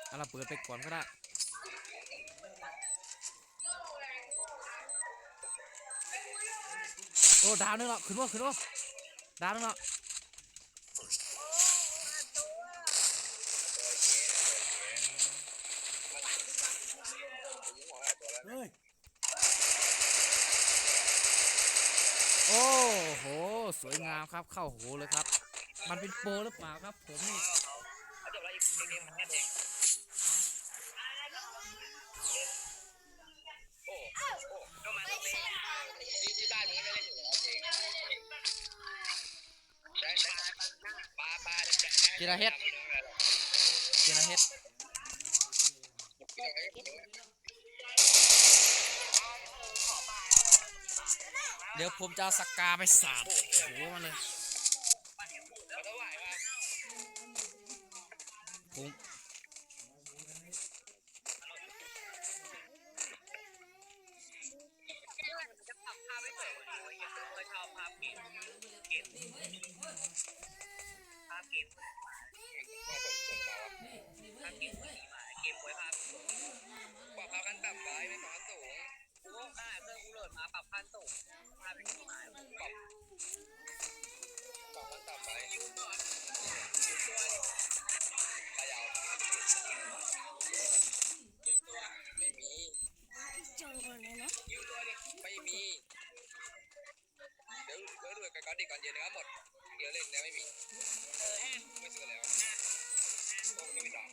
ເອົາລະເປີດໄປກ່ອນກໍໄດ້. ໂອ້ ດາວໜຶ່ງແລ້ວ ຂຶ້ນມາ ຂຶ້ນມາ ດາວໜຶ່ງແລ້ວ. ໂອ້ໂຫ ສວຍງາມຄັບ ເຂົ້າໂຫເລີຍຄັບ. ມັນເປັນໂປຣຫຼືເປົ່າຄັບ ຜົມນີ້. ທີລະເຮັດ ທີລະເຮັດ. ດຽວຜົມຈະເອົາສະກາໄປສາດຫົວມັນເລີຍ. ຜົມ ປັບພາບຂັ້ນຕ່ຳໄວ້ ແມ່ນພາບຂັ້ນສູງ. ໂອ້ ຂະໜາດເຄື່ອງກູໂຫຼດມາປັບຂັ້ນສູງ ພາບເປັນກົດໝາຍ ປັບ ປັບຂັ້ນຕ່ຳໄວ້ ຂະຫຍັບ ໄມ່ມີ ໄມ່ມີ. ດຽວ ດຽວດູກ່ອນ ກ່ອນດີ ກ່ອນເຢັນນະຄັບໝົດ ດຽວເຫຼັ້ນນະ ໄມ່ມີ ເອີ ແຮງ ໄມ່ຊື້ແລ້ວ ໂອ້ ໄມ່ມີຕັງ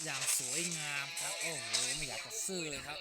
ຢ່າງສວຍງາມຄັບ. ໂອ້ໂຫ ໄມ່ຢາກຈະຊື້ເລີຍຄັບ.